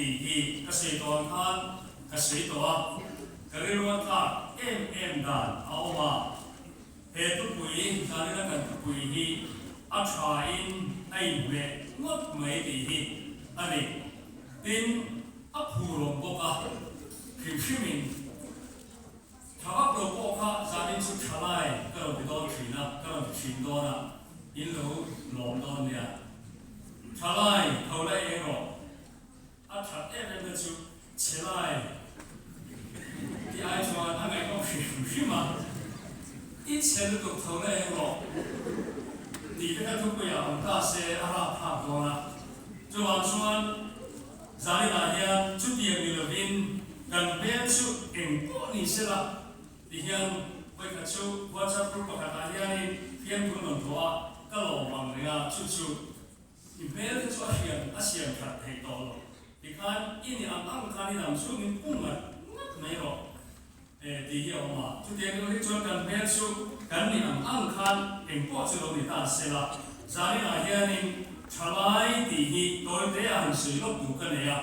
tih hi ka sawi tawh ang khan ka sawi tawh a, ka rilru a tlak em em dan a awm a. He thupui, zanina kan thupui hi a thain a inhmeh ngawt mai tih hi a ni. Tin, a phurawm bawk a, hrim hrimin tha vak lo pawh kha zanin chu thalai ka rawn ti dawn thin a, ka rawn ti thin dawn a, in lo lawm dawn nia. Thalai tho la eng rawh. A that em em na chu chhe lai tih ai chuan a ngaihnawm hrim hrim hrim a, I chhe lutuk tho la eng rawh tih te kha thupuiah awm ta se a rap thlak dawn a. Chuvang chuan zaninah hian chutiang ni lovin kan hmel chu eng pawh ni se la ti hian vawikhat chu WhatsApp group pakhatah hianin fiamthu an rawn thawh a, ka lawm ang reng a, chu chu I hmel te chu a hriam a siam that theih tawh lo. Tikhan i ni ang ang khan i dam chhungin pung ngat ngat mai rawh e tih hi a awm a. Chutiang deuh hi chuan kan hmel chu kan ni ang ang khan eng pawh chu lo ni ta se la. Zaninah hianin thalai tih hi tawi te a han sawi lawk duh ka nei a.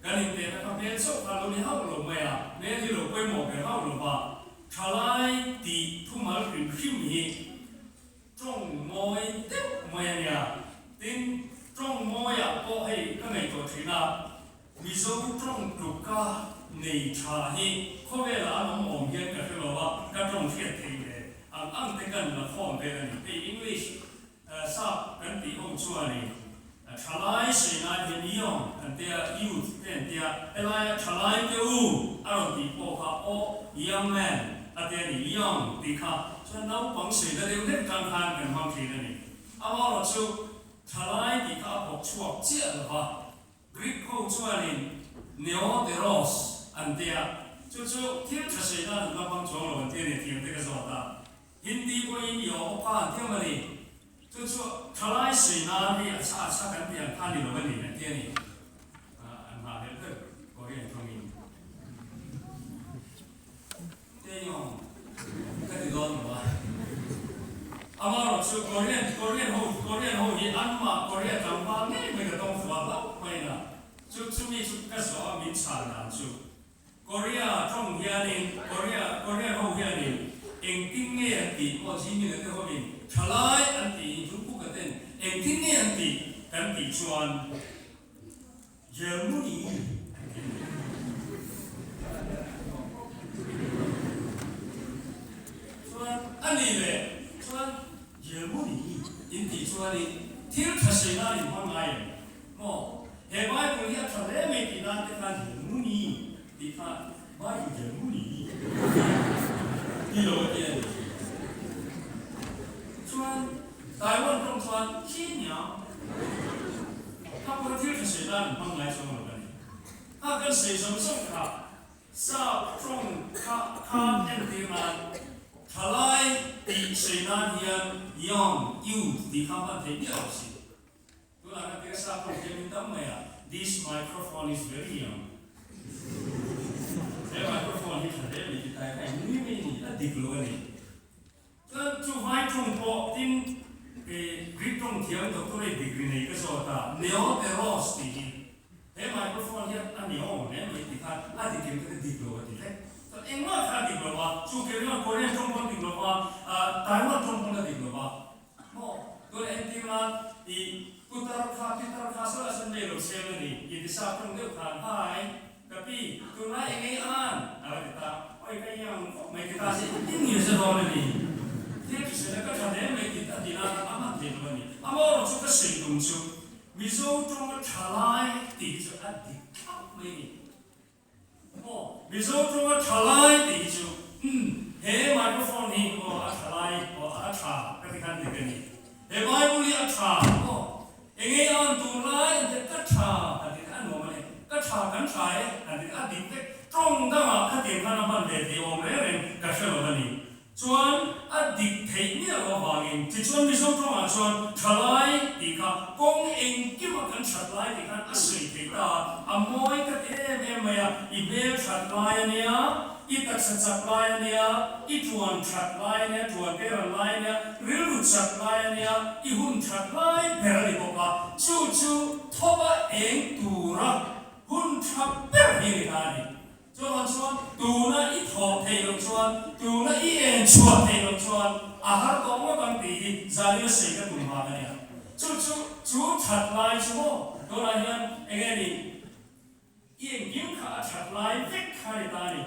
Kan intehna kha hmel chauh kha lo ni hauh lo mai a, hmel hi lo pawimawh ber hauh lo va. Thalai tih thumal hrim hrim hi Tawng mawi deuh mai a nia. Tin, tawng mawiah pawh hei ka ngaihtuah thin a, Mizo tawng tluka nei tha hi khawvelah an awm awm hian ka hre lo a, ka tawng hriat theih ve ang ang te kan la khawm vel a ni. Hei English sap kan tih ho chuanin thalai sawi ngai hian young an tia, youth te an tia, helaia thalai te u a rawn tih pawh kha aw young man a tia ni, young tih kha chuan naupang sawi na deuh hlek tang khan kan hmang thin a ni. Amaherawh chu thalai tih kha a pawk chhuak chiah lo va, Greek ho chuanin neoteros an tia, chu chu thil tha sawi nan an la hmang chuang lo an tia ni, thiam te ka zawt a. Hindi pawhin i awm pa an tiam a ni. Chu chu thalai sawi nan hei a chha a chha kan tih ang kha ni lo a ni an ti a ni. An nghah hlelh deuh Korean thawngin. Taeyong ka ti dawn lo a. Amaherawh chu Korean Korean ho Korean ho hi anmah Korea tlangval ngei mai ka tawng fual hlauh mai na. Chu chumi chu ka zawh a min chhan dan chu. Korea tawng hianin, Korea, Korean ho hianin engtin nge an tih pawh Jimin a te hovin thalai an tiin Jungkook a ten engtin nge an tih kan tih chuan Germany an ti mai. Chuan a nih leh chuan Germany in tih chuanin thil tha sei nan in hmang ngai em? Maw? He Bible hi a tha hle mai tih nan te khan Germany tih kha Bible Germany ti lo a ti a ni. Chuan Taiwan tawng chuan Xinyang kha pawh thil tha sawi nan an hmang ngai chuang lo a ni. Kha kan sawi zawng zawng kha Sap tawng kha khan entir nan thalai tih sawi nan hian young, youth tih kha hman theih miah lo si. Tunah kan tir sa pawh hian min tam mai a, This microphone is very young. He microphone hi tha hle mai ti tai kha eng nui mai ni, a dik lo a ni. Chuan chu vai tawng pawh tin Greek tawng thiam doctorate degree nei ka zawt a, Neoteros tih hi he microphone hian a neo hle mai ti kha a dik em ka dik lo a ti vek. Chuan engmah kha a dik lo va, chu Korean tawng pawh a dik lo va, Taiwan tawng pawh a dik lo va. Maw? Tuna entir nan i putar kha pitar kha sawi a sawn nei lo siam a ni i ti sa tawng deuh khan Hi, ka pi, tunlai eng ei an? A la ti ta, Oi ka iang khawp mai ti ta si, i nge za dawn a ni. Thil hrisel a ka tha hle mai ti a ti nan a hman thei lo a ni. Amaherawh chu ka sawi tum chu Mizo tawnga tha lai tih hi chu a dik thlap mai a ni. Aw, Mizo tawnga tha lai tih hi chu umm he microphone hi aw a tha lai aw a tha ka ti khan dik a ni. He Bible hi a tha aw engei an tur lai an ti ka tha han ti a nuam a ni. Ka tha kan tha e han ti a dik vek. Tawng dangah khatiang khan a hman ve thei awm reng reng ka hre lo a ni. Chuan a dik theih miah loh avangin tichuan Mizo tawngah chuan thalai tih kha kawng engkima kan that lai tih khan a sawi thei ta a, a mawi ka ti em em mai a, i hmel that lai a nia, i taksa chak lai a nia, i tuan that lai a nia, tuan te ran lai a nia, rilru chak lai a nia, i hun that lai ber a ni bawk a, chu chu thawpa eng tura hun. Chuvang chuan tuna i thawh theih loh chuan, tuna i en chhuah theih loh chuan a har tawh ngawt ang tih hi zanin a sawi ka tum vang a nia. Chu chu chu that lai chu maw tunah hian eng nge ni i engkim kha a that lai vek kha a ni ta a ni.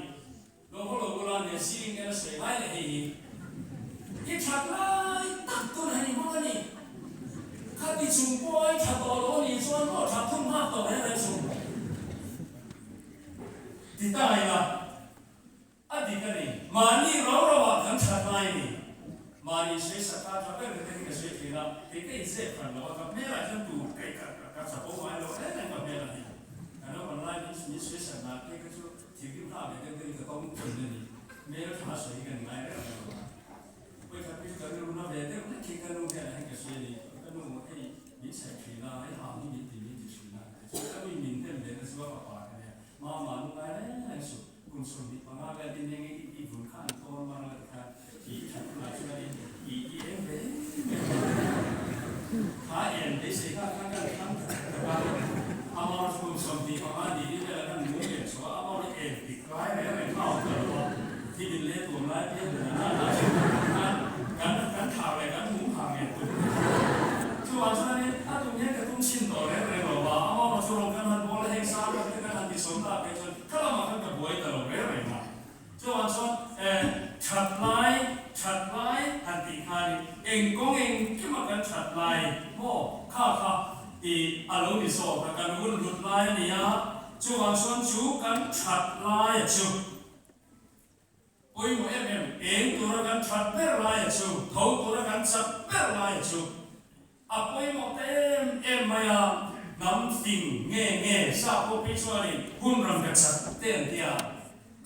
Lo haw lo ula nia zing en a sawi ngai leh hei hi. I that lai tak tur a ni hmang a ni. Khati chung pawh a i tha tawh lo a nih chuan maw that thum nghak tawh reng reng suh. Ti ta ila a dik a ni. Mahni ro ro ah kan that lai a ni. Mahni sawi sak kha tha ber te hi ka sawi thin a, kei ka inzep hran lo a, ka hmelah hian tur ka ka chapo ngai lo reng reng ka hmelah hi. Ka naupang lai min sawi sak dan phei kha chu Thingrim hna ve deuh deuhin ka tawng thin a ni. Hmel tha sawi hi ka ni ngai reng reng lo a. Vawikhat phei chu ka rilru na ve deuh hlek hi ka nu hian a heng ka sawi a ni. Ka nu hei min chhaih thin a, hei hang hi min ti min ti thin a. Tichuan ka nu in min hnem ve na chu a fapa ka nia. Mama nu ngai reng reng suh. Kum 25 vel din eng i i vun kha an tawn mar la tikhan i i that hunah chuanin i i eng ve em em a. Kha en beisei kha khan kan thlang tak tak a, amah kum 25 ni hi vela kan nung leh chho a, amah hi en dik lai reng reng kha a awm ta lo a, thi min leh tuam lai pian dan a na chu khan kan kan thar leh kan mum ha nge tum chuvang chuanin a tum hian ka tum chhin tawh reng reng lo va, amah chu rawng kan han bawl a, heng sang tak te kan han ti sawm tak phei chuan kha lamah khan ka buai ta lo reng reng a. Chuvang chuan that lai, that lai han tih khanin eng kawng engkima kan that lai maw kha kha i a lo ni zawk a, kan hun hlut lai a ni a, chuvang chuan chu kan that laia chu pawimawh em em, eng tura kan that ber laia chu, tho tura kan chak ber laia chu A pawimawh ta em em mai a, hnam fing nge nge sa pawh phei chuanin hun rangkachak te an ti a,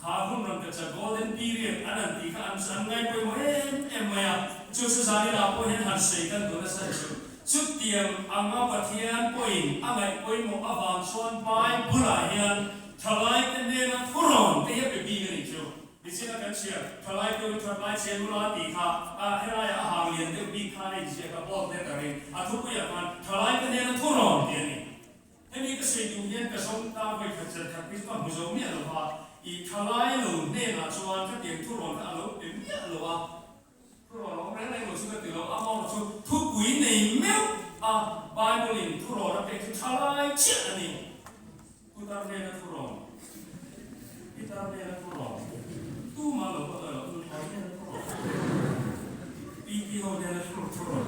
kha hun rangkachak golden period an han tih kha an an ngai pawimawh em em mai a, chu chu zanin ah pawh hian han sawi kan duh nasa chu. Chutiang anga Pathian pawhin a ngaih pawimawh avang chuan Bible ah hian thalaite hnena thurawn te hi a pe bik a nih chu. Nichina kan chhiar, thalai deuhin thatlai chhe nula tih kha a helaiah a hang lian deuh bik khan a inziak a, bold letter in a thupuiah khan thalai te hnena thu rawn tih a ni. Hemi ka sawi duh hian ka zawng ta vawi khat zet khat phei chu ka hmu zo miah lo va, i thalai lo hnenah chuan khatiang thu rawn kha a lo pe miah lo a, thu rawn awm reng reng lo chu ka ti lo, amaherawhchu chu thupui nei meuh a Bible in thu rawn a pek chu thalai chiah a ni. Putar hnena thu rawn, Pitar hnena thu rawn, Tumah lo pawh lo, Nuthlawi hnena thu rawn, Pipi ho hnena thu thu rawn,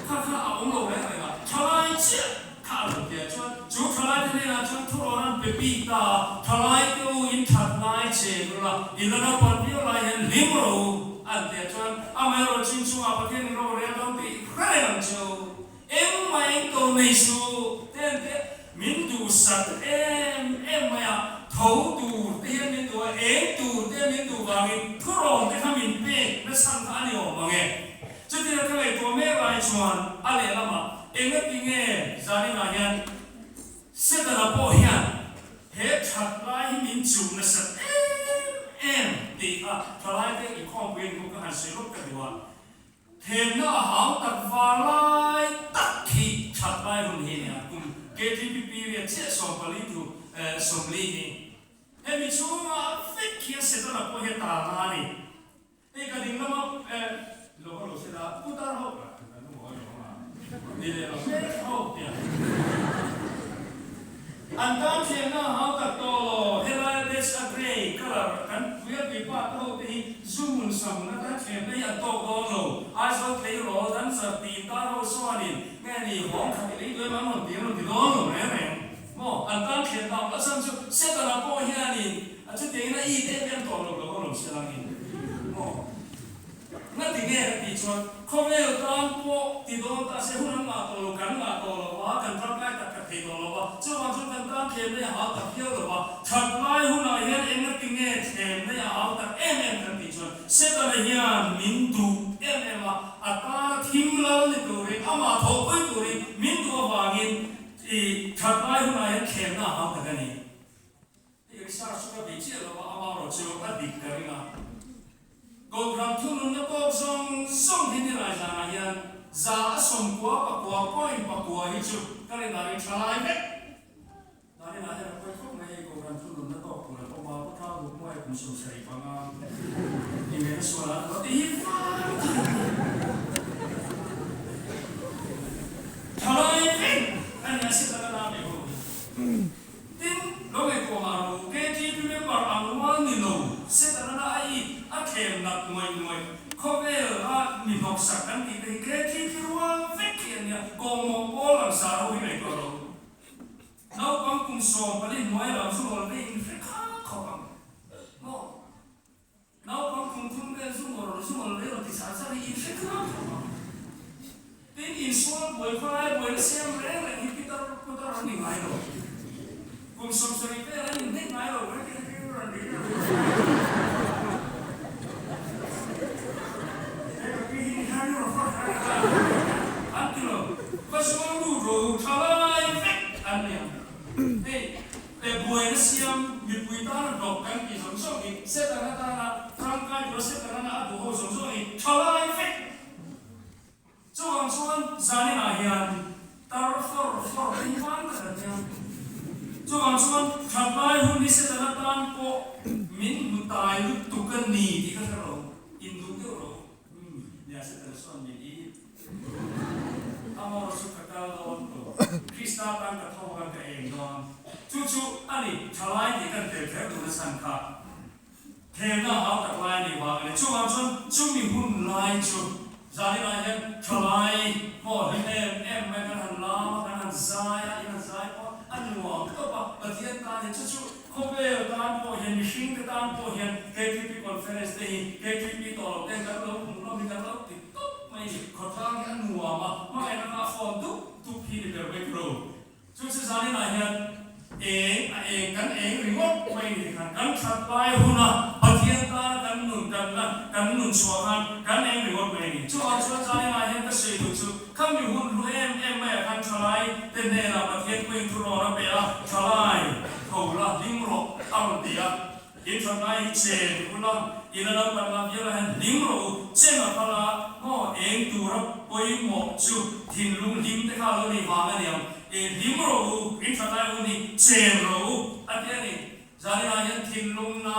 kha kha a awm lo reng reng a, thalai chiah kha a lo ti a, chuan chu thalai te hnenah chuan thu rawn an pe bik ta a, thalai te u in that lai che ula, in la naupang viau lai hian hlim rawh u an ti a, chuan amaherawh chin chungah Pathian in rorel dawn tih hre reng ang che u. Engmah eng to nei suh te an tia, min duhsak em em mai a, tho tur te hian min duh a, eng tur te min duh vangin thurawn te kha min pek nachhan kha a ni awm ang e. Chutia ka ngaihtuah mek lai chuan a lehlamah engati nge zaninah hian Setana pawh hian he that lai hi min chuh nasat em em tih kha thalaite inkhawmpui an bawk ka han sawi lawk ta duh a. Themna a hau tak var lai tak khi that lai hun hi nia kum KTP period chiah 14 thu 40 hi hemi chhunga vek hian Setana pawh hi a tal na a ni. Hei ka ding lama lo ka lo hrilh a putar ho ka kan hmu hawi lo ang a ni leh lo mek ho tia. An tan thiamna a hau tak tawh lo. Helaia desk a grey colour kan puiapui pa te ho te hi zu hmun sam atan thiamna hi an tawk dawn lo. Aizawl tleirawl dancer tih tar ho chuanin nge ni hawng khat i lei duai mang rawn ti an rawn ti dawn lo reng reng maw. An tan thiam tak a chhan chu Setana pawh hianin a chutiangin a it em em tawh lo lo a rawn hre langin maw. Ngati nge ka tih chuan khawvel tan pawh ti dawn ta se hun an ngah tawh lo, kan ngah tawh lo va, kan tangkai tak tak thei tawh lo va, chuvang chuan kan tan thlem nei a hau tak viau lo va, that lai hunah hian engati nge thlem nei a hau tak em em kan tih chuan Setana hian min duh em em a, a tana thim lal ni turin, amah thawhpui turin min duh avangin i that lai hunah hian thlemna a hau tak a ni. Hei research chu ka bei chiah lo a, amaherawh chu a dik ka ring a. Kohhran thununna tawk zawng zawng hi nilai zanah hian za a sawmkua pakua point pakua hi chu ka rin danin tha lai vek. Daninah hian a pawi khawp mai hei Kohhran thununna tawk tur an awm a, Pu Thang Bukmuaia. kum 75 ingaihna sual a lo ti hi vang tak a ni. Thalai vek a ni a setana la ve ho hi. Tin, lo ngaihtuah mah rawh u, KTP member ang rual ni lo setana la a i a thlem nat ngawih ngawih khawvel a mi hnawksak kan tih te hi KTP rual vek hi a nia, kawngmawh pawl langsar ho hi ngaihtuah rawh u. Naupang kum 14 hnuai lam zu ngawl ve in hre khak khawp ang maw? Naupang kum thum vel zu ngawl zu ngawl ve rawn ti char char hi in hre khak khawp ang. Tin, insual buai khawlai buaina siam reng reng hi pitar putar an ni ngai lo. Kum 70 vel an inhnek ngai lo. An ti lo. Va zuang lut rawh u, tha lai vek an ni ang. Hei, pe buaina siam mipui tana hnawk kan tih zawng zawng hi Setana tana tangkai tura Setana a duh ho zawng zawng hi tha lai vek. Chuvang chuan zaninah hian tar fawr fawr in van tak an nia. Chuvang chuan that lai hun hi Setana tan pawh min hmu tai lutuk a ni tih ka hre lo, in duh deuh rawh u. Nia Setana chuan min i amawr chu ka kal dawn tawh, Krista tan ka tho ang ka eng dawn. Chu chu a ni, thalai tih kan tel kher duhna chhan kha. Thelna hau tak lai a nih vang a ni. Chuvang chuan chumi hun lai chu zaninah hian thalai pawh hlim em em mai kan han lam a, kan han zai a, in han zai pawh a nuam tawp a. Pathian tan hian chu chu khawvel tan pawh hian mihringte tan pawh hian KTP Conference te hi KTP tawh lo ten kan lo hmuh hlawm hi kan lo ti tawp mai ni. Khawtlang hi a nuam a, hmangaihna kha a fawn dup dup hi ni ber mai turo. Chu chu zaninah hian eng a eng kan eng ringawt mai ni khan kan that lai huna Pathian tana kan nun kan la kan nun chhuah khan kan eng ringawt mai ni. Chuvang chuan zaninah hian ka sawi duh chu khami hun hlu em em maiah khan thalai te hnenah Pathian pawhin thurawn a pe a, thalai tho la hlim rawh a rawn ti a. In that lai hi chen ula, in a lo pan la viau lai hian hlim rawh u, chen a phal a, maw eng tura pawimawh chu thinlung hlim te kha a lo nih vang a niang, e hlim rawh u, in that lai hun hi chen rawh u a ti a ni. Zaninah hian thinlung na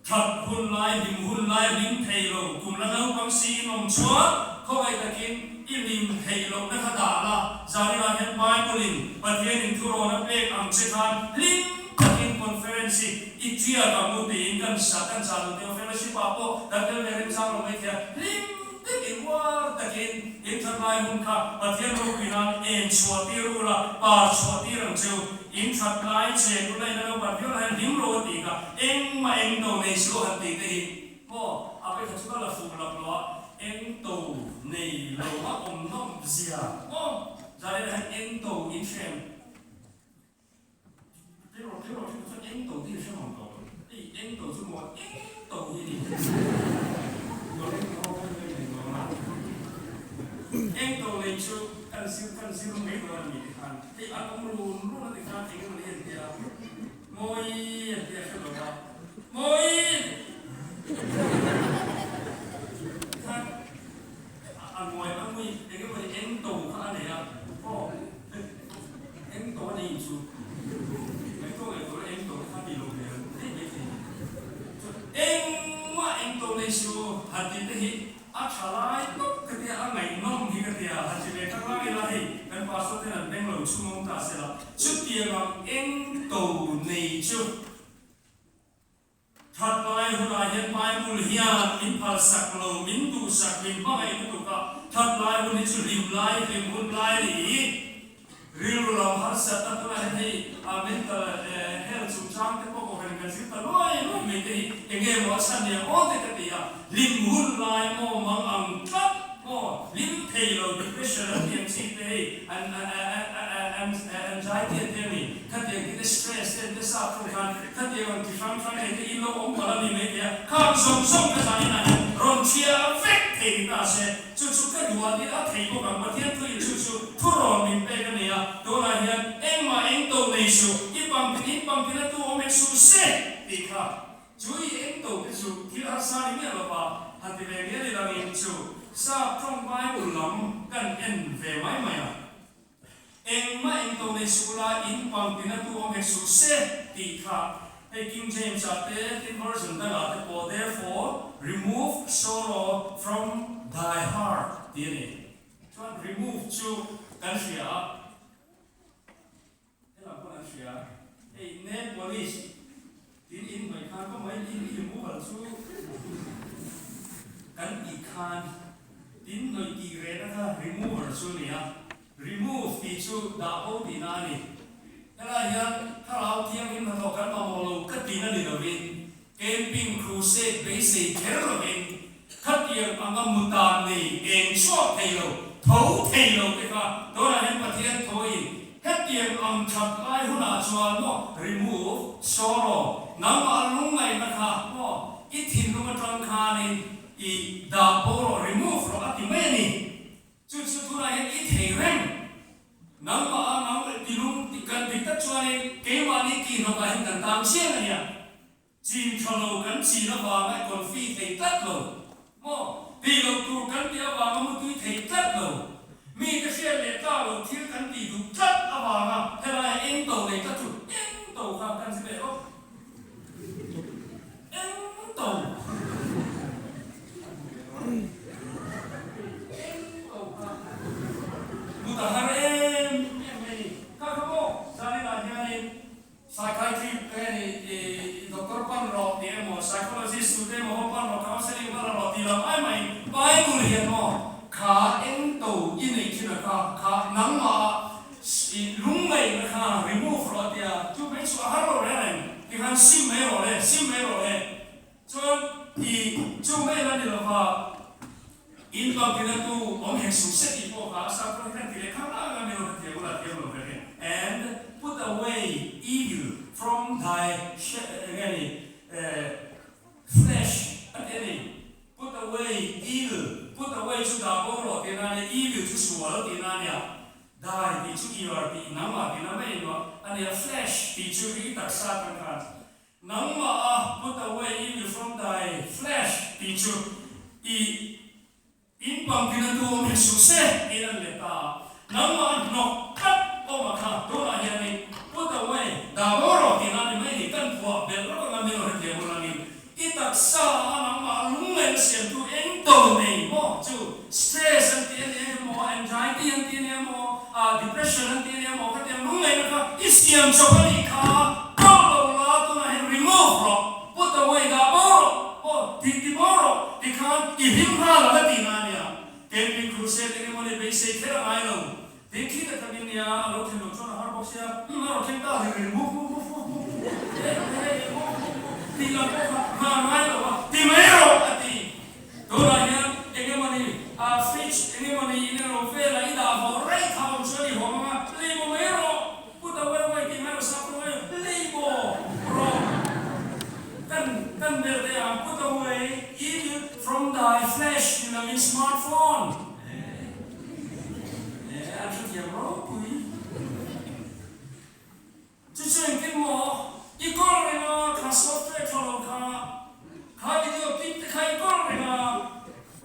that hun lai, hlim hun lai hlim thei lo, kum la naupang si in awm chuan khawngaih takin i hlim theih lohna kha dah la, zaninah hian Bible in Pathianin thurawn a pek ang che khan hlim Takin conference hi i tiak ang u tiin kan sa kan chah duh teh fellowship ah pawh kan tel ve remchang lo mai thei a, hlim takin uar takin in that lai hun kha Pathian ropui nan en chhuah tir u la, par chhuah tir ang che u, in that lai chen u la in a lo pan viau lai hian hlim ro a tih kha engmah eng to nei si lo han tih te hi maw a pe kha chu ka la fuh lak lo a, eng to nei lo a awm nawm zia maw zanin ah hian eng to in hrem. Tiraw tiraw tiraw chuan eng to tih hre mang tawh lo. Hei eng to chu maw eng to hi ni. Eng to lei chu kan zir kan zir mai dawn a ni ti khan hei an awm run run a ti khan eng emaw ni an ti a mawi an ti a hre lo a mawi ti khan a ngawi a ngui eng emaw ni eng to kha a nei a aw. Eng tawh a nei chu ngaihtuah ngaihtuah la eng tawh kha ti lo hmel daih mai thei. Chuan engmah eng tawh nei chu han tih te hi a tha lai tawp ka tia, a ngaihnawm hi ka tia, han ti ve thak lang ila hei kan pastor ten an beng lo chhungawm ta sela chutiang ang eng to nei chu That lai hunah hian Bible hian min phalsak lo, min duhsak, min hmangaih lutuk a, that lai hun hi chu hlim lai, hlim hun lai a ni i. Rilru lam harsatna tunah hian hei a mental health chungchang te pawh kohhran kan zir ta luai luai mai te hi eng nge maw a chhan nia aw te ka ti a, hlim hun lai maw mang ang tlat maw, hlim thei lo, depression an tih ang chi te hei anxiety an ti a mi, khatiang te te stress te an ti sa thung khan Khatiang ang ti hrang hrang ei te in lo awm palh a ni mai thei a, khang zawng zawng ka zah inah hian rawn thia vek thei ni ta se, chu chu ka duh a nia a thei bawk ang, Pathian thuin chu chu thurawn min pek a ni a, tunah hian engmah eng to nei suh, i pangtin in pangtin a tu awm ek suh se tih kha chu i eng to te chu thil harsa ni miah lova han ti ve ngial ilangin chu sap tawng Bible lam kan en ve mai mai a. Engmah eng to nei suh la, in pangtina tu awm hek suh se tih kha. Hei King James ah te, tin version dangah te pawh therefore remove sorrow from thy heart tih a ni. Chuan remove chu kan hria a, helam pawn an hria. Hei nail polish tin in hnawih khan ka mai in removal chu kan tih khan tin hnawih tih rehna kha remover chu a ni a. Remove tih chu dah bo tihna a ni. Helai hian Thlarau Thianghlim hnathawh kan mamawh lo ka tihna ni lovin, camping crusade beisei kher lovin, khatiang anga mutan nei eng chhuak thei lo, tho thei lo te kha tunah hian Pathian thawiin hetiang ang that lai hunah chuan maw remove sorrow, nangmah lungngaihna kha maw i thinlung atang khanin i dah bo rawh, remove rawh a ti mai a ni. Chu chu tunah hian i thei reng. Nangmah a nang leh tilung tih kan dik tak chuanin keimahni tihhnawkah hian kan tang chiang a nia. Chin tha lo kan chin avanga i confi thei tlat lo maw? Tih loh tur kan tih avanga mutui thei tlat lo. Mite hriat leh tlak loh thil kan tih duh tlat avanga helaia eng to nei tlat chu eng to kha kan hre ve rawh. Eng to. Eng to kha. Mut a har em em mai ni. Kha kha maw zaninah hianin psychiatry ka ni i doctor pan rawh tih emaw psychologist tute emaw ho pan rawh counselling va la rawh tih lam ai mai Bible hian maw kha eng to i neih thin a kha kha nangmah ah I lungngaihna kha remove rawh a tia, chu mai chu a har lo reng reng, tikhan sim mai rawh le, sim mai rawh le. Chuan i chu mai la ni lova in bangtina tu awm hek suh se tih pawh kha a sap rawng hian ti leh khang ang a, mi lo hrethiam ula thiam lo reng e. And put away evil from thy enge ni flesh a ti a ni. Put away evil, put away chu dah bo rawh tihna a nia, evil chu sual tihna a nia. Dai tih chu iar tih nangmah tihna mai engmah a nia, flesh tih chu hi taksa atang khan nangmah a put away evil from thy flesh tih chu i in pangtina tu awm hek suh se tiin an let ta a, nangmah a hnawk tlat awm a kha tunah hianin put away dah bo rawh tihna a ni mai ni, kan phuah belh rawk anga min rawn hrethiam ulangin I taksa a nangmah lungngaihna siamtu eng to nei maw chu stress an ti a ni emaw, anxiety an ti a ni emaw, depression an ti a ni emaw khatiang lungngaihna kha i siam chawp a nih kha kal lo la tunah hian remove rawh, put away dah bo rawh maw ti ti bo rawh tikhan i hlim nghal ang a tihna a nia. Camping crusade eng emaw ni beisei kher a ngai lo. Tin khi tak takin nia a lo thlen loh chuan a har bawk sia, umm a rawn thleng ta ring ring muk muk muk muk muk eh eh eh muk muk muk tih lam pawh kha nghah ngai lo a ti mai rawh a ti. Tunah hian eng emawni ah fridge eng emawni in ero velah i dah vawh raih kha awm chuan i hawm anga lei maw mai rawh put a uai uai tih mai rawh sap rawh mai lei maw rawh kan kan bel te ang put a uai evil from thy flesh ni lovin smartphone. Eh, an hrethiam ropui. Chu chu engtin maw? I kawl reng a, kha software tha lo kha, kha video clip te kha i kawl reng a,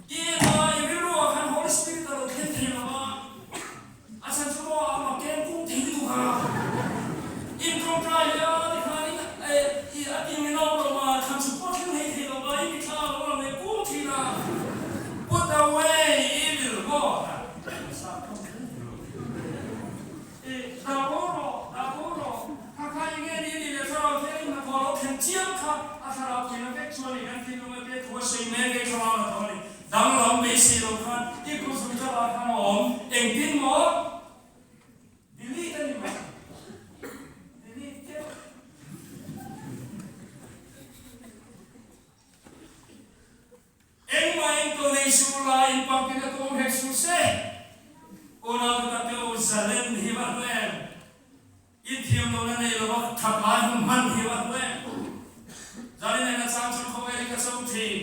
i en a, i rilru ah khan Holy Spirit a lo thlen thei lo a, a chhan chu maw a mak ken kung thei lutuk a, in tawngtai a tikhan in eh i a ti min awm lo a, thlan chhuk pawh thleng hlei thei lo a, i mitthla a lo lang leh kung thin a. Put away evil maw? I dah bo rawh, dah bo rawh. Kha kha enge ni ni leh thlarau thianghlim hnathawh lo thlen chiam kha a thlarau puina vek chuan i kan thinlung a te thu a sawi mek e thlarau hnathawh a ni. Danglam beisei lo khan i kut zung thlarau khan a awm. Engtin maw? Delete a ni mai. Delete keuh. Engmah engto nei suh la, in pangtin a tuam hek suh se. Unau te tak te u, zalen hi va hlu em? In thiam lohna nei lova that lai hun hman hi va hlu em? Zalin eng a chang chuan khawvel hi ka cho thin.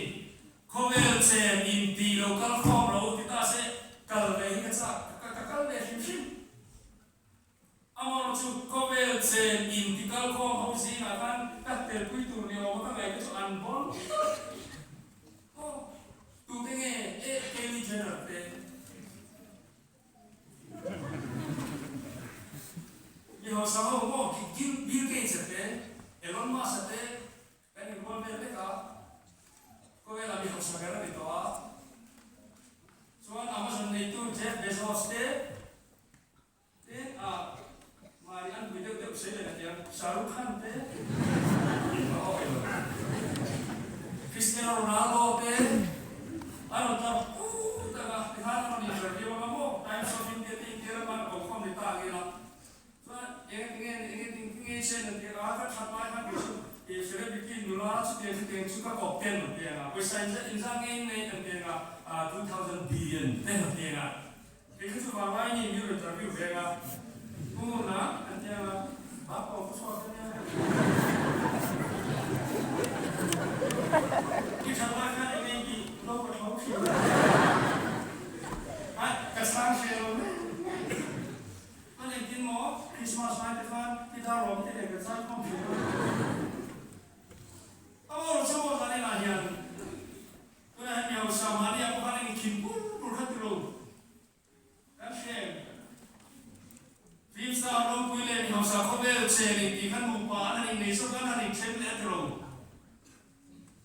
Khawvel chen in ti lo kal khawm ro ti ta se, kal ve hi ka chak, ka kal ve hrim hrim. Amaherawhchu chu khawvel chen in ti kal khawm ho zingah khan ka telpui tur ni awm a ka ngaih te chu an bawn tlat. Aw, tute nge e Kylie Jenner te? Mi hausa ho maw Bill Gates-a te, Elon Musk? Musk-a te kan inrual vel vek a, khawvelah mi hausa ber a ni tawh a. Chuan Amazon neitu Jeff Bezos te, tin a mahni an pui deuh deuh sei leh atiang Shah Rukh Khan te, a awi lo, Cristiano Ronaldo te an rawn tlar put ang a, tikhan an rawn interview ang a maw, Times of India te India rama an kokhawm ni ta ang ila. Chuan eng enge enge ding ding nge sen an ti a, ka that lai khan kei chu i celebrity nula chutiang chutiang chu ka kawp ten an ti ang a, pawisa inzah inzah nge in nei an ti ang a, 2000 billion te an ti ang a, kei kha chu vanglai ni mi rawn interview ve ang a, Pu Ngurna an ti ang a, ba pawh ka chhuak ania. I that lai khan enge in tih lo ka tho thin a, ka chhang hreh lo mai. Chuan engtin maw Christmas lai te khan i dar lawm te leh kan zai khawm thin a. A maw lo chhawm aw zan inah hian tunah hian mi hausa mahni ah pawh khan engin khin pur pur kha tilo kan hre em? Film star ropui leh mi hausa khawvel chen in tih kha nupa an han innei zawk a an han inthen leh a tilo.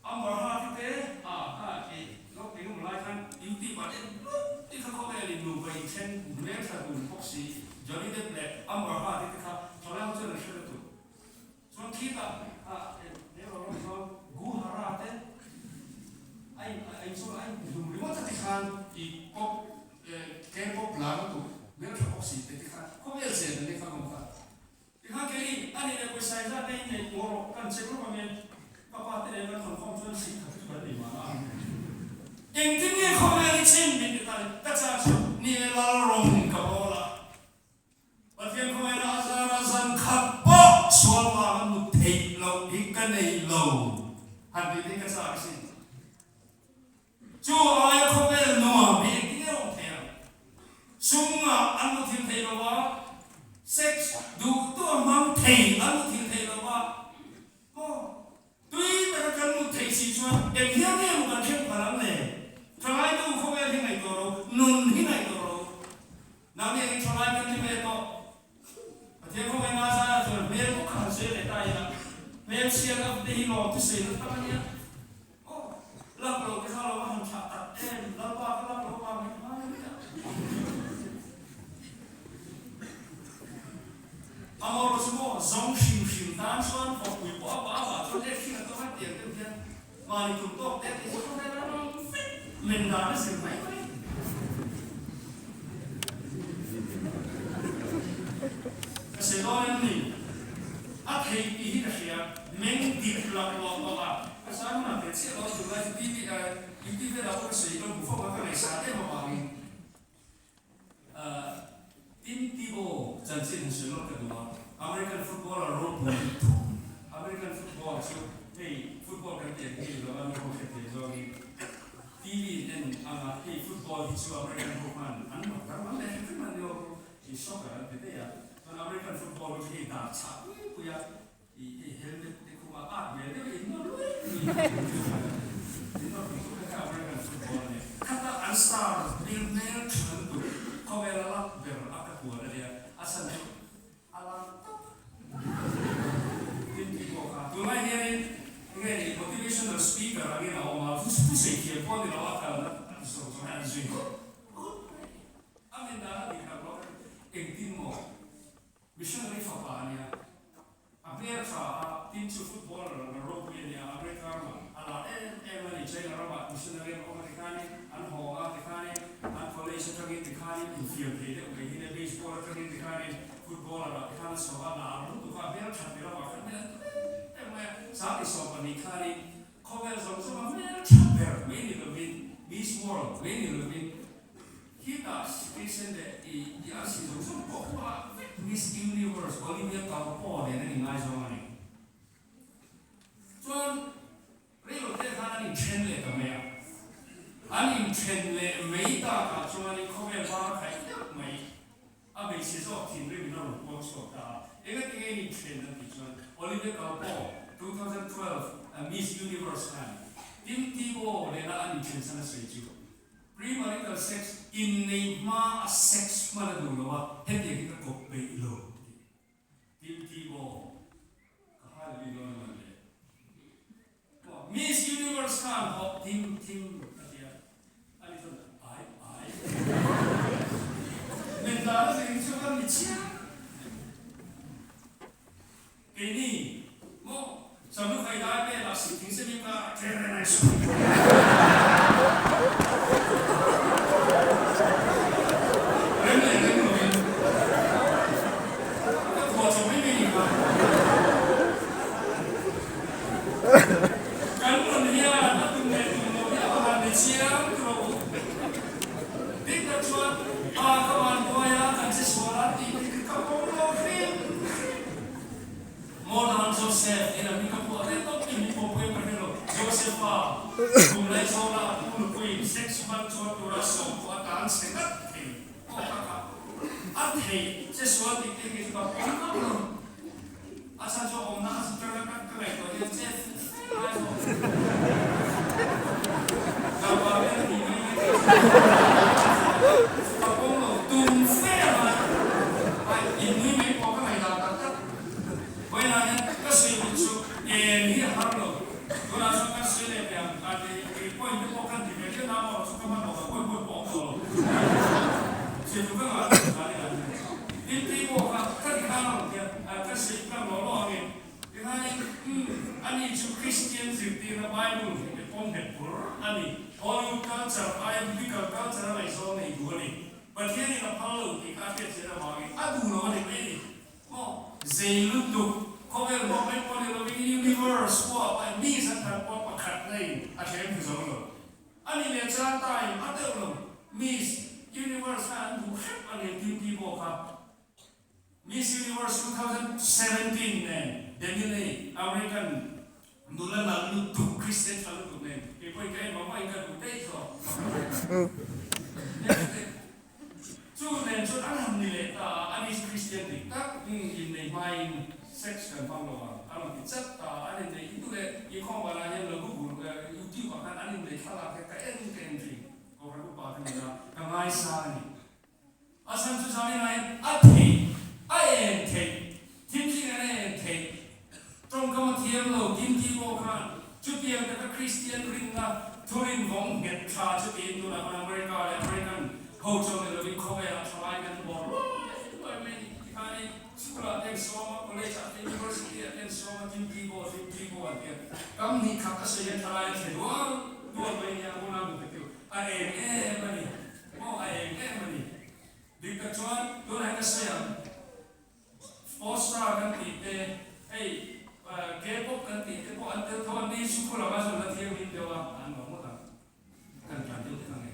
Amber Heard te a kha i lawk eng emaw lai khan YouTube ah te tluk ti kha khawvel in nupa inthen hmel thla dun bawk si Johnny Depp leh Amber Heard te kha thalai ho chuan an hre lutuk. Chuan khitah a hmel rawh rawh chuan Goo Hara te a in a in chuan a in hlum ringawt a ti khan i pop K-pop lar lutuk hmel tha bawk si te ti khan khawvel chen an ni kha ngawm kha. Tikhan kei a nih leh pawisa in zat nei nei maw rawh kan check lawk angin ka pa te nen kan hawn khawm chuan sik khat chu kan nei mahna a. Engtin nge khawvel i chin min ti ta ni ka char chu ni e lal rawng ka bawl a. Pathian khawvela a zar a zan khat pawh sual vanga mut theih loh hi ka nei lo han tih te hi ka char asin. Chu aia khawvel nuam hi engtin nge awm thei ang? Sumngah an mu thil thei lo a, sex duhtu a hmang thei an mu thil thei lo a, maw? Tui taka kan mut theih si chuan eng hian nge maw kan thleng phal ang le? Thalaitu khawvel hi ngaihtuah ro, nun hi ngaihtuah ro. Nangni engin thalai kan ni ve tawh? Pathian khawngaih nga zaiah chuan hmel bawk kha han sawi leh ta ila, hmel chhiat a te hi lawm thusawi na tak a nia. Aw, lak loh te kha lo va han thlah tak em, Lalpa ka lak loh vang hi hmai a nia. A maw chu maw, zawng hrim hrim tan chuan vawkpui pawh a pah avah chuan ek hring a tawng a tiang deuh hian mahni tum tawk te tih chu khawvel a rawng vek men dan a zir mai mai. Ka sawi dawn em ni? A theih tih hi ka hria, meng dik loh loh tawh a. Ka sawi hmunah ve chiah lo, tunlai chu TV YouTube velah pawh ka sawi lo hmu fo a, ka ngaihsan em avangin Tim Tebow chanchin han sawi lawk ka duh a, American footballer ropui American football chu hei football kan tih ang hi ni lo a, nu ho hrethiam zawngin TV in en ang a, hei football hi chu American ho khan an mak danglam leh hrim hrim a ni lo, i soccer an ti daih a, chuan American football hi chu hei dar chhah pui pui a, i hei helmet te khum a at hmel deuh in nawr luai luai in nawr pui pui kha American football a ni. Khata an star hmel hmel tha lutuk khawvel a lak ber a ka kual a nia, a chhan chu A lang tawp. Tin tih pawh kha. Tunlai hianin enge ni motivational speaker angin a awm a, thusei thiam pawh ni lo a kalna a ti zawk zawk a, an zui hut hut mai. A men dan a dik tak lo kha engtin maw missionary fapa a nia, a hmel tha a, tin chu footballer ang a ropui a nia, America ramah a lar em em a ni, China ramah missionary an awm a tikhanin an haw a tikhanin an college atangin tikhanin infiam thei deuh mai hi nia, baseball atangin tikhanin Footballer ah te khan a chho a, lar lutuk a, hmel that ni lamah khan hmel tha em em mai a, Sangni 12 khanin khawvel zawng zawng a hmel tha ber mai ni lovin, Miss World mai ni lovin, khitah Christian leh i i arsi zawng zawng pawh hua vek Miss Universe Olivia Culpo nen an ingaizawng a ni. Chuan Reilote khan an inthen leh ta mai a, an inthen leh mai takah chuanin khawvel var a khaih deuh mai. A hmeichhe zawk thinrim in a rawn puang chhuak ta a, engatinge in inthen an tih chuan Olivia Culpo, 2012 Miss Universe khan Tim Tebow nena an inthen chhan a sawi chu premarital sex, innei hma a sex hman a duh lo a, hetiang hi ka kawp peih lo a ti. Tim Tebow, ka hai lui dawn a man le. Keini maw Samlu khai dai vel ah sih thing semi ka ṭhen reng ai suh. Rem leh rem lo in ka thuah chawp mai mai ni kha. Kan nun hian a tum leh tum lo hi a va han ni chiang tur a u. Dik tak chuan pa ka van buai a kan che sual a tih hi ka pawm lo hrim hrim. Modern Joseph in a mi ka phuah reng tawp tih min pawhpui ka hre lo. Joseph-a kum lai zawla a pu nupuiin sex hman chuan tura sawm pawh a tan chhe ngat thei aw ka kha a thei che sual tih te hi chu ka pawm ngam lo. A chhan chu awmna a zutana ka ka ngaihtuah hian che fuh fe lai zawk. Tlangval vel a ni mai mai thei ka pawm lo tum fe a ngai. Ai inui mai pawh ka ngaihdan tak tak. Vawiinah hian ka sawi duh chu eng hi a har lo. Tunah chuan kan sawi leh teh ang a ti kei point te pawh kan ti ve viau na amaherawh chu ka hman loh ka pawi pawi pawh awm tawh lo. Sawi duh ka ngah tawh dan in an ni. Tin tih pawh kha ka ti khan a rawn ti a, ka sawi tlang lo lo angin tikhanin umm ani chu Kristian zirtirna Bible hi pawm nghet bur a ni. Hollywood culture aia biblical culture a ngaihzawng nei duh a ni. Pathianin a phal lo tih kha a hriatchian avangin a duh lo a ni mai a ni. Maw zei lutuk, khawvel pawh mai pawh ni lovin universe pawh a mi zan khat pawh pakhat na in a thleng thei zo lo. A ni leh chuan time a deuh lo, Miss Universe kha an duh hrep a ni tin ti pawh kha. Miss Universe 2017 nen Demi-Leigh American nula nalh lutuk Christian tha lutuk nen kei pawhin ka en vang vangin ka duh daih zawk. Chu nen chuan an han ni leh ta a, ani chu Kristian dik tak innei hmain sex kan hmang lo ang a rawn ti chat ta a, an innei i duh leh inkhawm banah hian lo Google YouTube ah khan an innei thlalak hi ka en ka en thin, Kohhran upa ka ni a, ka ngaisang a ni. A chhan chu zanin ah hian a theih, a en theih, thim zingah a en theih, tawngkam a thiam lo Kimki pawh khan chutiang taka Kristian rinna thurin vawng nghet tha chu tiin tunah khan America leh American ho chuan ni lovin khawvelah thalai kan bawr luai luai mai a ni. Tikhanin school ah te an sawm a, college ah te, university ah te an sawm a, Kimki pawh Kimki pawh an ti a, kam hnih khat a sawi hian thalai a thle dual dual mai a nia, hun a hmu ta tiu a eng em a ni maw a eng em a ni. Dik tak chuan tunah hian ka sawi ang. All-star kan tih te, hei K-pop kan tih te pawh an tel tho a, ni chu khu lama chu la thianghlim deuh a, an lo ngawt ang, kan tlan deuh vek ang e.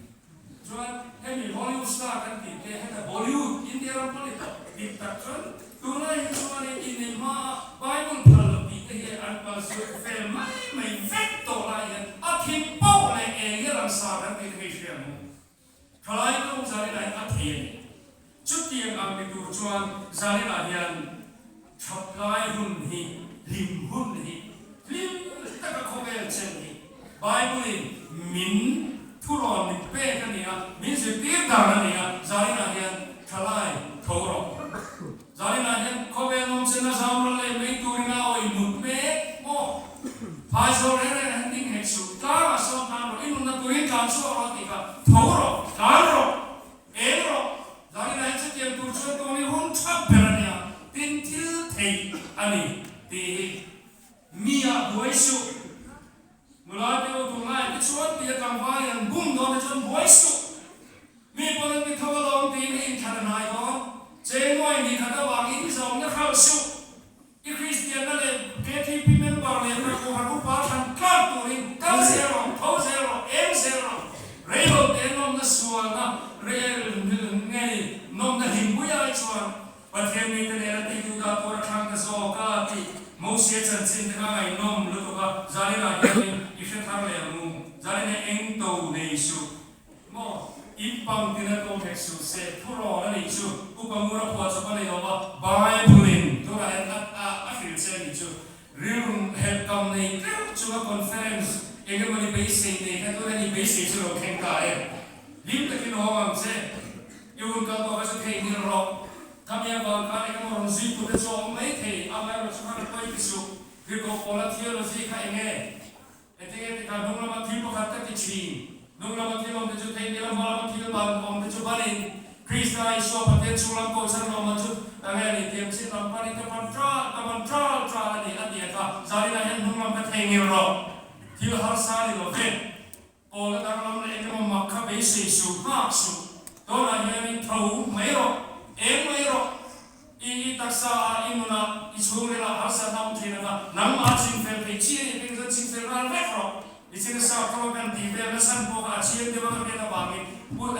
Chuan hemi Hollywood star kan tih te, heta Bollywood, India ram pawh ni tawh, dik tak chuan tunlai hi chuanin inneih hmaa Bible phal lo tih te hi an kal sual fel mai mai vek tawh lai hian a thim poh leh eng hi ramsa kan tih te hi hria ang u. Thalai tawng zaninah hian a thei a ni. Chutiang ang ni tur chuan zaninah hian thaplai hun hi, hlim hun hi, hlim taka khawvel chen hi Bible-in min thurawn min pek a ni a, min zirtir dan a ni a, zaninah hian thalai tho rawh. Zaninah hian khawvel nawmchen a zam ral leh mai turin a awih mut mek maw? Phaizawl reng reng ah hian ding hek suh, tlangah sawn tlan rawh, i nunna turin tlan chhuak rawh tih kha tho rawh, tlan rawh, eng rawh. Zaninah hian chutiang tur chuan tawng hi hun tha ber a nia, tin thil theih a ni tih hi mi ah buai suh. Nula te u tunlai te chuan tia tlangval in an bum dawn te chuan buai suh. Mi pawn an ti tho alawm tiin i inthlan a hnai dawn. Chengnuai ni khat avangin i zawmna hralh suh. I Kristianna leh KTP member leh Hnathawhran upa thlan tlak turin kal zel rawh, tho zel rawh, eng zel rawh. Reilo te nawmna sualna rel nge ni nawmna hlimpui ai chuan Pathian mite nena tih duh dah tur a thlang ta zawk a tih Mosia chanchin te kha ngaihnawm lutuk a, zaninah hianin i hre thar leh ang u. Zaninah eng to nei suh. Maw? In pang tina tlawm hek suh se, thurawn a nih chu. Upa Ngura phuah chawp a nei lo va, Bible-in tunah hian a a a hrilh che a nih chu. Rilru helh kam nei deuh chunga conference eng emaw ni beisei nei kha tuna ni beisei chu lo thleng ta e. Hlim takin awm ang che. I hun kal tawh kha chu theihnghilh rawh. Khami avang khan eng emaw rawn zui tute chu a awm mai thei, amaherawhchu khan a pawi ti suh. Tirhkoh Paula theology kha eng nge? Heti nge tikah hnung lama thil pakhat ka ti thin. Hnung lama thil awmte chu thei nila hma lama thil ban awmte chu banin Krista Isua Pathian chhung lam kohchhan lawmman chu ka nge ni tiang chin lam panin ka pan ṭal ka ban ṭal ṭal. Zaninah hian hnung lam ka thei ngel rawh. Thil harsa ni lo ve. Kawl a danglam leh engemaw mak kha beisei suh, nghak suh. Tunah hianin tho mai rawh, eng mai rawh. I i taksa ah, i nunah, i chhungrilah harsatna awm thin anga nangmah chingfel thei chi a nih peng chuan chingfel ral vek rawh. I chin a sap tawng a kan tih vel na chhan pawh kha a chiang deuh a ka hriat avangin put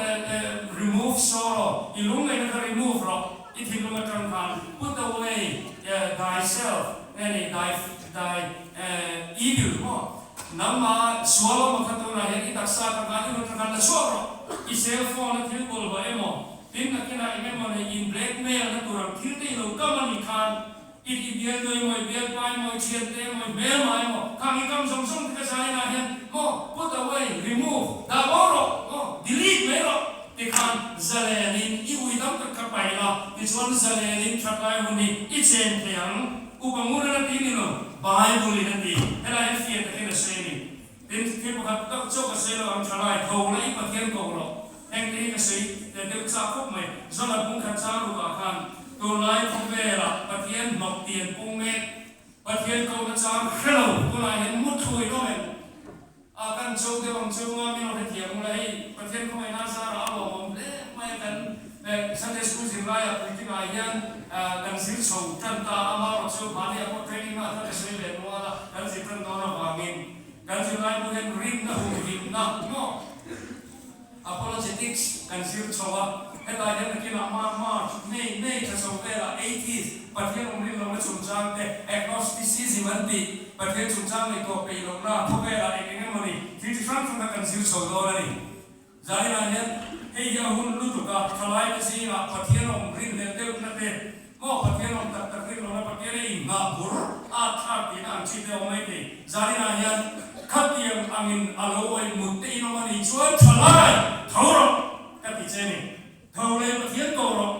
remove sorrow, i lungngaihna kha remove rawh, i thinlung atang khan put away thyself nge ni thy thy evil maw nangmah sual awm kha tunah hian i taksa atang khan i nun atang khan la chhuak rawh, i cell phone a thil bawlhhlawh emaw tin nakinah eng emaw nei in blackmail na tur ang thil te i lo kam a nih khan I i bial nuai maw, i bial pai maw, i thian te maw, i hmel mai maw, khang i kam zawng zawng te ka zai inah hian maw put away, remove, dah bo rawh maw, delete mai rawh tikhan zalenin i ui tam tak kha paih la, tichuan zalenin that lai hun hi i chen thei ang. Upa ngun an a ti ni lo, Bible in a ti, helai hian fiah takin a sawi a ni. Tin, thil pakhat deuh chauh ka sawi lo ang, thalai tho la i Pathian ko rawh. Heng te hi ka sawi leh deuh chak khawp mai. Zona pungkhat chang rukah khan tunlai khawvelah Pathian hnawk tian pung mek, Pathian kohna chang hre lo, tunah hian mutthlu in awm em? A kan cho deuh ang chunga min rawn hrethiam ula hei Pathian khawngaihna zarah a lawmawm hle mai a kan Sunday School zirlaiah puitlingah hian kan zir chho tan ta a, amaherawhchu mahniah pawh training ah khan ka sawi leh nual a, kan zir tan dawn avangin kan zirlai pawh hian rinna humhimna maw apologetics kan zir chho a, hetah hian nakinah March, May, May tha chho velah atheist, Pathian awm rin lohna chungchang te, agnosticism an tih, Pathian chungchang ngaihtuah peih lohna khawvelah eng eng emawni thil chi hrang hrang kha kan zir chho dawn a ni. Zaninah hian hei hi a hun lutuk a, thalaite zingah Pathian awm rinhlelh deuhna te, maw Pathian awm tak tak rin lohna Pathian a inghah bur at thlak tihna ang chi te a awm mai thei. Zaninah hian khatiang angin a lo awih mut te in awm a nih chuan thalai tho rawh ka ti che ni. Tho leh Pathian ko rawh.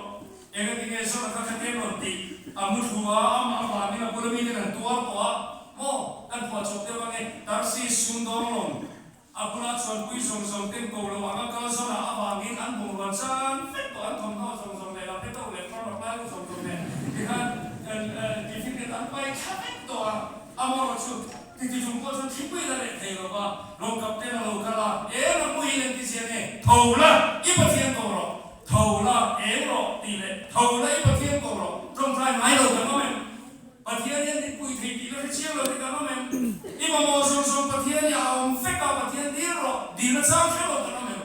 Engati nge Zona kha khatem rawn tih a mu thu a, amah avangin a bula mite kan tuar tawh a, maw kan phuahchawp deuh ange Tarsis sumdawng lawng A bulah chuan pui zawng zawng ten ko lo anga kal zawn ah avangin an bungrua chan vek tawh, an thawmhnaw zawng zawng leh lam te to leh farm apply ho zawng zawng nen tikhan tiffin te an pai thla vek tawh a, amaherawh chu titi chung pawh chuan thingpui la leh thei lo va, lawngkap ten a lo kal a, eng a muhil an ti zia nge, tho la i Pathian ko rawh, tho la eng rawh tih leh tho la i Pathian ko rawh tawngtai ngai lo kan awm em? Pathian hian min pui thei tih ka hre chiang lo hi kan awm em? I mamawh zawng zawng Pathian hi a awm vek a, Pathian dil rawh, dil a chang hre lo kan awm em?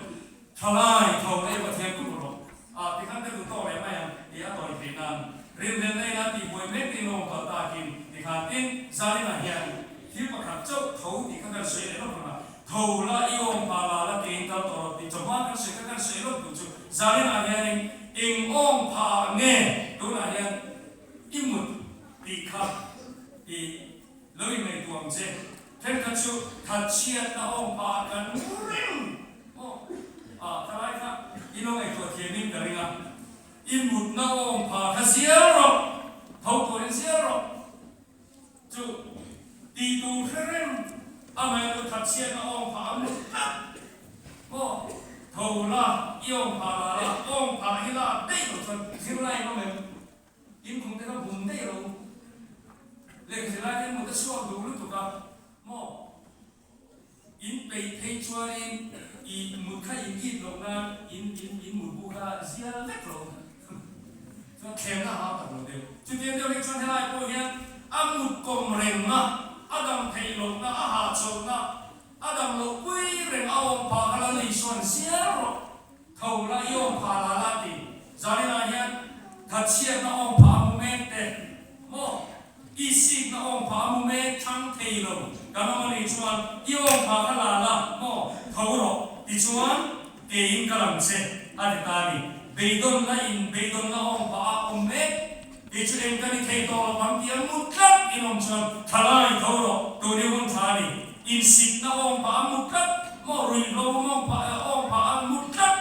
Thalai tho leh Pathian ku rawh. A tikhan ka duh tawk leh mai ang tih a tawi theih nan rinhlelhna ina tih buai mek te in awm palh takin tikhan tin zaninah hian thil pakhat chauh tho tih kha kan sawi leh lawk ang a, tho la i awm pha la la kein kal tawh rawh tih chawhma kan sawi kha kan sawi lawk duh chu zaninah hianin eng awm pha nge tunah hian I mut tih kha i lo inngaihtuah ang che. Thenkhat chu thatchhiatna awm phah ah kan mu reng maw? A thalai kha i lo ngaihtuah thiamin ka ring a. I mutna awm phah kha zial rawh, tho turin zial rawh. Chu tih tur hre reng a ngaihtuah thatchhiatna awm phah a mut tlat maw? Tho la, i awm phah la la, awm phah hi la daih loh chuan zirlai in awm em? In khum te kha bum daih lo. Lehkha zirlai te mut a chhuak duh lutuk a maw? In peih phei chuanin i mut kha in it loh nan in in in mut bu kha zial vek lo. Chuan thlemna a hau tak lo deuh. Chutiang deuh hi chuan helai pawh hian a mut kawm rengna, a dam theih lohna, a hahchawlhna, a dam loh pui reng a awm phah kha Lal Isua'n zial rawh. Tho la i awm phah la la ti. Zaninah hian thatchhiatna awm phah a hmu mek te maw? I sikna awm phah a hmu mek thlang thei lo kan awm a nih chuan i awm phah kha la la maw? Tho rawh tichuan keiin ka lang che a ti ta a ni. Beidawnna in beidawnna awm phah a awm mek kei chu eng ka ni thei tawh lo ang ti a mu tlat in awm chuan thalai tho rawh tun i hun tha a ni. Insitna awm phah a mu tlat maw, ruihhlo awm phah eh awm phah a mu tlat,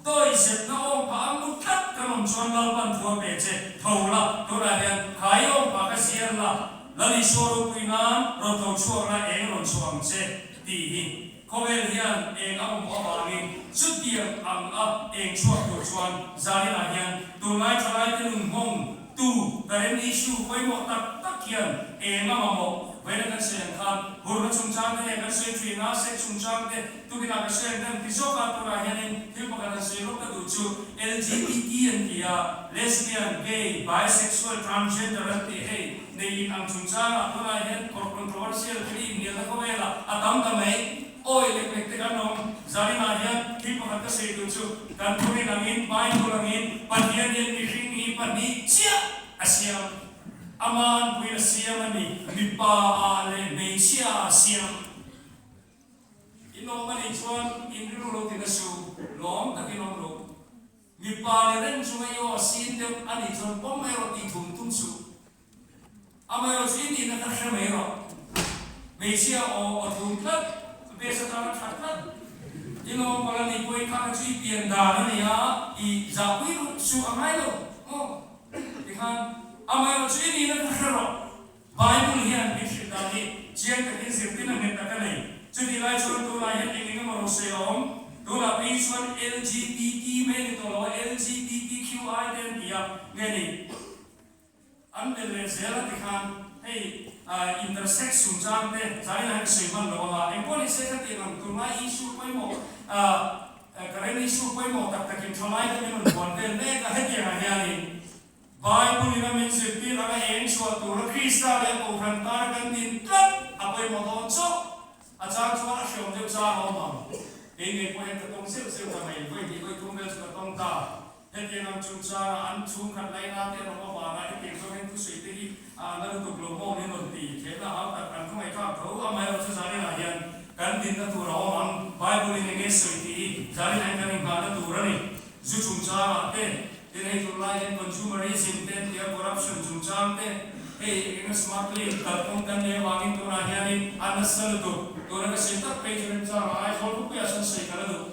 dawihzepna awm phah a mu tlat kan awm chuan Lalpan thu a pe che, tho la, tunah hian khai awm phah ka ziar la, Lal Isua ropui nan rawn tho chhuak la eng rawn chhuah ang che tih hi khawvel hian eng a mamawh avangin chutiang ang a eng chhuak tur chuan zaninah hian tunlai thalaite nun hmawng tu current issue pawimawh tak tak. hian eng a mamawh? Vawiina kan sawi ang khan hurna chungchang te nge kan sawi thin a, sex chungchang te tukinah ka sawi ang kan ti zawk a, tunah hianin thil pakhat han sawi lawk ka duh chu LGBT an ti a, lesbian, gay, bisexual, transgender an ti hei nei in ang chungchangah tunah hian controversial thil inhnialna khawvelah a tam ta mai. Awi lek lek te kan awm. Zaninah hian thil pakhat ka sawi duh chu kan thurin angin Bible angin Pathian hian mihring hi pahnih chiah a siam. Ama anpuiin a siam a ni. Mipa ah leh hmeichhia ah a siam. In awm a nih chuan in rilru lo tina su, lawm takin awm rawh. Mipa leh reng chunga i aw a sin deuh a nih chuan pawm mai rawh tih thum tum suh. Amaherawhchu i nihna kha hre mai rawh. Hmeichhia aw aw thum tlat, bes atana tha tlat. I lawm pal a nih pawhin kha kha chu i pian dan a ni a, i zahpui ruh suh a ngai lo maw? Tikhan amaherawhchu i nihna kha hre rawh. Bible hian min hrilh dan hi chiang takin zirtin a nghet tak a nei. Chutih lai chuan tunah hian eng eng emaw rawh sawi a awm. Tunah phei chuan LGBT mai a ni tawh lo a, LGBTQI te an ti a, nge ni? An bel leh zel a tikhan hei intersex chungchang te zaina hian ka sawi hman lo anga, engpawh ni se khatiang ang tunlai issue pawimawh current issue pawimawh tak takin thalai te min rawn buan vel mek a, hetiangah hianin Bible in a min zirtir anga eng chhuah tura Krista leh a Kohhran tana kan din tlat a pawimawh dawn chauh. A chang chuan a hreawm deuh chang a awm ang. Kei ngei pawh hian ka tawng zeuh zeuh ta mai, vawi hnih vawi thum vel chu ka tawng ta. Hetiang ang chungchanga an chhungkhat laina te an awm avanga hetiang zawk hian thusawi te hi a na lutuk lo maw min rawn ti. Thlemna hau tak an khawngaihthlak tho. Amaherawhchu chu zaninah hian kan dinna tur a awm ang. Bible in enge sawi tih hi zaninah hian kan inghahna tur a ni. Zu chungchangah te, tin hei tunlai hian consumerism te an ti a, corruption chungchang te, hei eng eng smuggling kalphung kan nei avangin tunah hianin a nasa lutuk. Tuna ka sawi tak phei chu remchangah Aizawl khawpuiah sawn sawi ka la duh.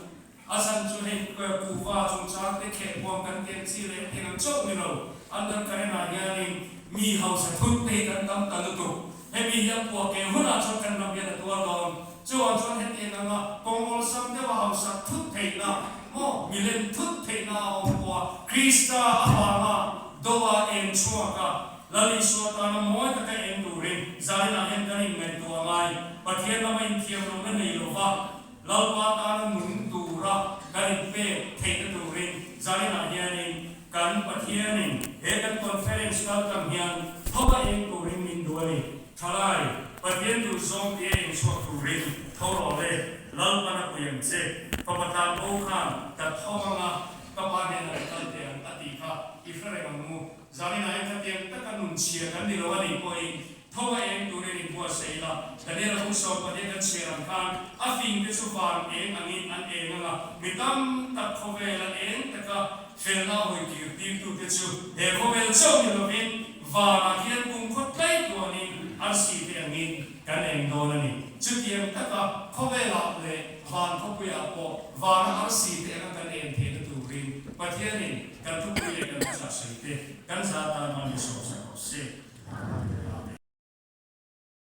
A chhan chu hei kuhva chungchang te khehpuam kan tih ang chi leh hetiang ang chauh ni lo, undercurrent ah hianin mi hausa thut te hi kan tam ta lutuk. Hemi hi a puah keh hunah chuan kan ram hian a tuar dawn. Chuvang chuan hetiang anga kawng awlsam deuha hausa thut theihna maw milem thut theihna a awm pawh a, Krista avanga doa eng chhuak a, Lal Isua tana mawi taka eng turin zaninah hian kan inngaihtuah ngai. Pathian lama inthiam lohna nei lova, Lalpa tana nung tura kan inpek theihna turin zaninah hianin kan Pathianin he kan conference kaltlang hian thawka eng turin min duh a ni. Thalai, Pathian duh zawng tia eng chhuak turin tho rawh le, Lalpan a pui ang che. Fapa tlan bo khan ka tho anga ka pa hnenah ka kal teh ang a tih kha i hre reng ang u. Zaninah hian khatiang taka nun chhia kan ni lo a nih pawhin Tho a eng turin in buatsaih ila, Daniel a hung sawmpahnih kan chhiar ang khan a fing te chu van eng angin an eng anga, mi tam tak khawvela eng taka felna a hawi kir tirtute chu he khawvel chauh ni lovin vanah hian kumkhaw tlai tuanin arsi te angin kan eng dawn a ni. Chutiang taka khawvelah leh van khawpuiah pawh vana arsi te anga kan en theihna turin Pathianin kan thupui leh kan thuchah sawi te kan za tan a ni sawm.